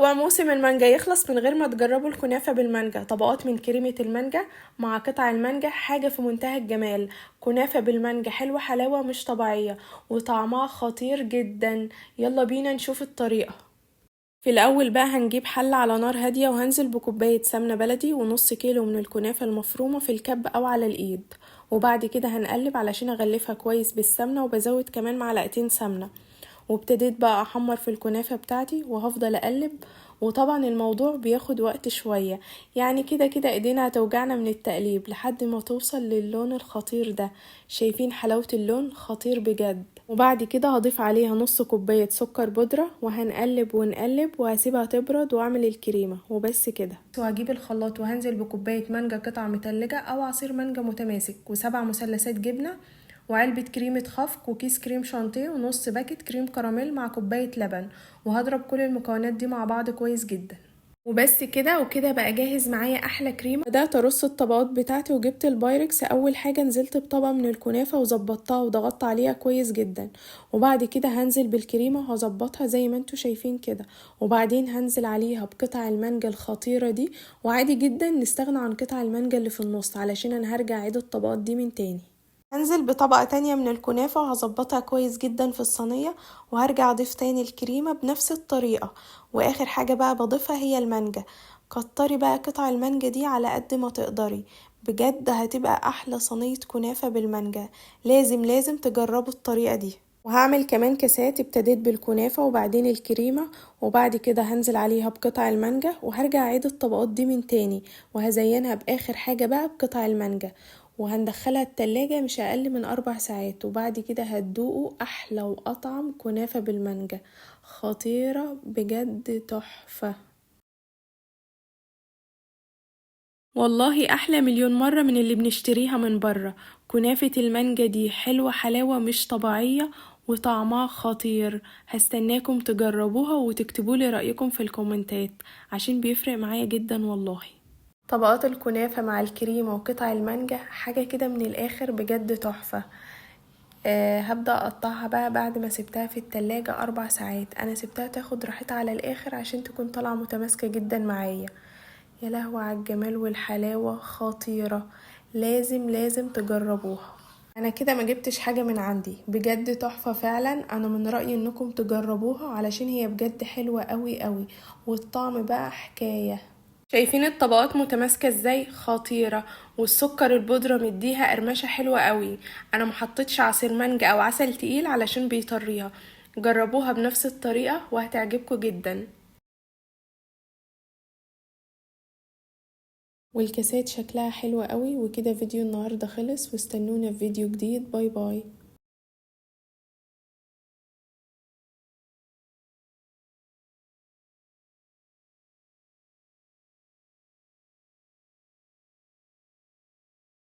هو موسم المانجا يخلص من غير ما تجربوا الكنافة بالمانجا. طبقات من كريمة المانجا مع قطع المانجا، حاجة في منتهى الجمال. كنافة بالمانجا حلوة حلاوة مش طبيعية وطعمها خطير جدا. يلا بينا نشوف الطريقة. في الأول بقى هنجيب حلة على نار هادية، وهنزل بكوباية سمنة بلدي ونص كيلو من الكنافة المفرومة في الكب أو على الإيد، وبعد كده هنقلب علشان أغلفها كويس بالسمنة، وبزود كمان معلقتين سمنة. وابتديت بقى أحمر في الكنافة بتاعتي وهفضل أقلب، وطبعا الموضوع بياخد وقت شوية، يعني كده كده ايدينا هتوجعنا من التقليب لحد ما توصل للون الخطير ده. شايفين حلاوة اللون؟ خطير بجد. وبعد كده هضيف عليها نص كوباية سكر بودرة، وهنقلب ونقلب وهسيبها تبرد واعمل الكريمة، وبس كده. وهجيب الخلاط وهنزل بكوباية مانجا قطع متلجة او عصير مانجا متماسك، و7 مثلثات جبنة، وعلبة كريمة خفق، وكيس كريم شانتيه، ونص باكت كريم كراميل مع كوباية لبن، وهضرب كل المكونات دي مع بعض كويس جدا. وبس كده. وكده بقى جاهز معايا احلى كريمة. بدأت ارص الطبقات بتاعتي وجبت البايركس. اول حاجة نزلت بطبقة من الكنافة وظبطتها وضغطت عليها كويس جدا، وبعد كده هنزل بالكريمة وهظبطها زي ما انتوا شايفين كده، وبعدين هنزل عليها بقطع المانجا الخطيرة دي. وعادي جدا نستغنى عن قطع المانجا اللي في النص علشان انا هرجع اعيد الطبقات دي من تاني. هنزل بطبقة تانية من الكنافة وهظبطها كويس جدا في الصينية، وهرجع اضيف تاني الكريمة بنفس الطريقة. واخر حاجة بقى بضيفها هي المانجا. كتري بقى قطع المانجا دي على قد ما تقدري، بجد هتبقى احلى صينية كنافة بالمانجا. لازم لازم تجربوا الطريقة دي. وهعمل كمان كاسات. ابتديت بالكنافة وبعدين الكريمة، وبعد كده هنزل عليها بقطع المانجا، وهرجع اعيد الطبقات دي من تاني، وهزينها باخر حاجة بقى بقطع المانجا، وهندخلها التلاجة مش أقل من 4 ساعات. وبعد كده هتدوقوا أحلى وأطعم كنافة بالمانجا، خطيرة بجد، تحفة والله، أحلى مليون مرة من اللي بنشتريها من برة. كنافة المانجا دي حلوة حلاوة مش طبيعية وطعمها خطير. هستناكم تجربوها وتكتبولي رأيكم في الكومنتات عشان بيفرق معايا جدا والله. طبقات الكنافة مع الكريمة وقطع المانجا حاجة كده من الآخر بجد تحفة. هبدأ أقطعها بقى بعد ما سبتها في التلاجة 4 ساعات. أنا سبتها تاخد راحتها على الآخر عشان تكون طالعة متماسكة جدا معايا. يا لهوي على الجمال والحلاوة، خطيرة، لازم لازم تجربوها. أنا كده ما جبتش حاجة من عندي، بجد تحفة فعلا. أنا من رأيي إنكم تجربوها علشان هي بجد حلوة قوي قوي، والطعم بقى حكاية. شايفين الطبقات متماسكة ازاي؟ خطيرة. والسكر البودرة مديها قرمشة حلوة قوي. انا محطتش عصير مانجا او عسل تقيل علشان بيطريها. جربوها بنفس الطريقة وهتعجبكم جدا. والكاسات شكلها حلو قوي. وكده فيديو النهاردة خلص، واستنونا في فيديو جديد. bye bye.